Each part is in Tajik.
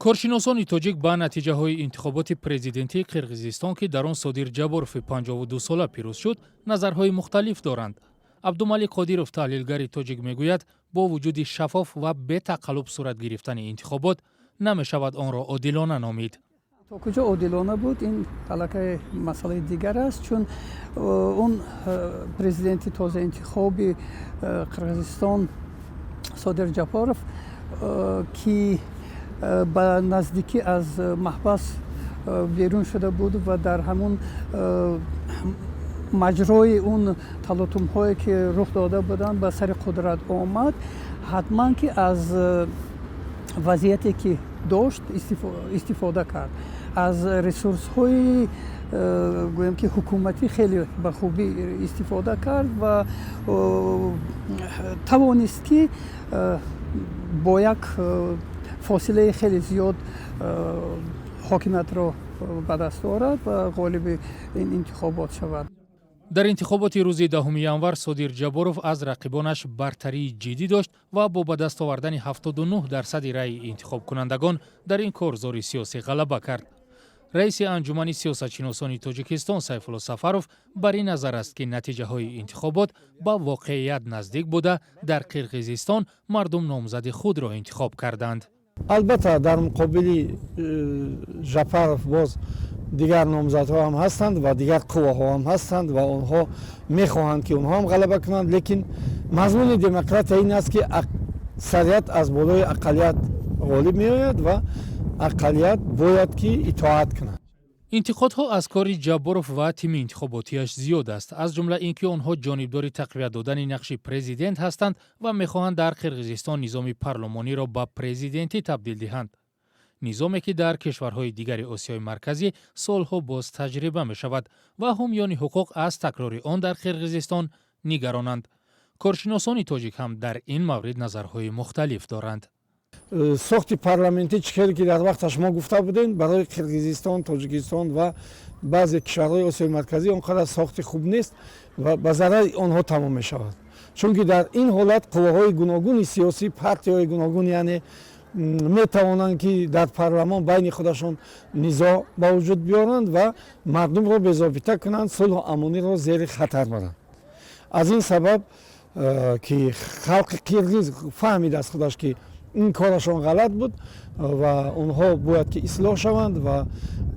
Коршиносони тоҷик ба натиҷаҳои интихоботи президентии Қирғизистон, ки дар он Содир Ҷабборови 52сола пирӯз шуд, назарҳои мухталиф доранд. Абдумалик Қодиров, таҳлилгари тоҷик, мегӯяд, бо вуҷуди шаффоф ва бетақаллуб сурат гирифтани интихобот, намешавад онро одилона номид. То куҷо одилона буд, ин аллакай масъалаи дигар аст, чун он президенти тозаинтихоби Қирғизистон Содир Ҷапоров, ки ба наздикӣ аз маҳбас берун шуда буд ва дар ҳамун маҷрои он талотумҳое, ки рух дода буданд, ба сари қудрат омад, ҳатман ки аз вазъияте, ки дошт, истифода кард, аз ресурсҳои, гӯем ки, ҳукуматӣ хеле ба хубӣ истифода кард ва тавонист, ки бо як фосилаи хеле зиёд ҳокимиятро ба даст орад ва ғолиби ин интихобот шавад. Дар интихоботи рӯзи 10 январ Содир Ҷабборов аз рақибонаш бартарии ҷиддӣ дошт ва бо ба даст овардани 79 дарсади раъи интихобкунандагон дар ин корзори сиёсӣ ғалаба кард. Раиси Анҷумани сиёсатшиносони Тоҷикистон Сайфулло Сафаров бар ин назар аст, ки натиҷаҳои интихобот ба воқеият наздик буда, дар Қирғизистон мардум номзади худро интихоб карданд. Албатта, дар муқобили Жапаров боз дигар номзадҳо ҳам ҳастанд ва дигар қувваҳо ҳам ҳастанд ва онҳо мехоҳанд, ки онҳо ҳам ғалаба кунанд. Лекин мазмуни демократия ин аст, ки аксарият аз болои ақаллият ғолиб меояд ва ақаллият бояд ки итоат кунад. Интиқодҳо аз кори Ҷабборов ва тими интихоботиаш зиёд аст, аз ҷумла ин ки онҳо ҷонибдори тақвият додани нақши президент ҳастанд ва мехоҳанд дар Қирғизистон низоми парлумониро ба президентӣ табдил диҳанд, низоме, ки дар кишварҳои дигари Осиёи Марказӣ солҳо боз таҷриба мешавад ва ҳомиёни ҳуқуқ аз такрори он дар Қирғизистон нигаронанд. Коршиносони тоҷик ҳам дар ин маврид назарҳои мухталиф доранд. Сохти парламентӣ, чӣ хеле ки дар вақташ мо гуфта будем, барои Қирғизистон, Тоҷикистон ва баъзе кишварҳои Осиёи Марказӣ он қадар сохти хуб нест ва ба зарари онҳо тамом мешавад, чунки дар ин ҳолат қувваҳои гуногуни сиёсӣ, партияҳои гуногун, яъне, метавонанд, ки дар парламон байни худашон низоъ ба вуҷуд биёранд ва мардумро безобита кунанд, сулҳу амониро зери хатар баранд. Аз ин сабаб, ки халқи қирғиз фаҳмид аз худаш, ки ин корашон ғалат буд ва онҳо бояд ки ислоҳ шаванд ва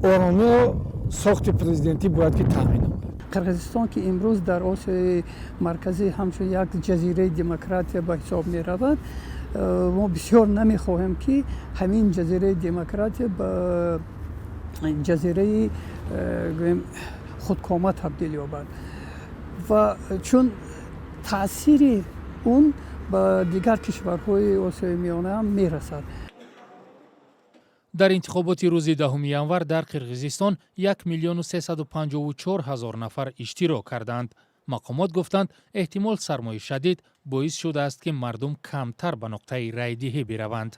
оромиро сохти президентӣ бояд ки таъмин намояд. Қирғизистон, ки имрӯз дар Осиёи Марказӣ ҳамчун як ҷазираи демократия ба ҳисоб меравад, мо бисёр намехоҳем, ки ҳамин ҷазираи демократия ба ҷазираи, гӯем, худкома табдил ёбад ва чун таъсири он ба дигар кишварҳои Осиёи Миёна ҳам мерасад. Дар интихоботи рӯзи 10 январ дар Қирғизистон 1 354 000 нафар иштирок карданд. Мақомот гуфтанд, эҳтимол сармои шадид боис шудааст, ки мардум камтар ба нуқтаи райдиҳӣ бираванд.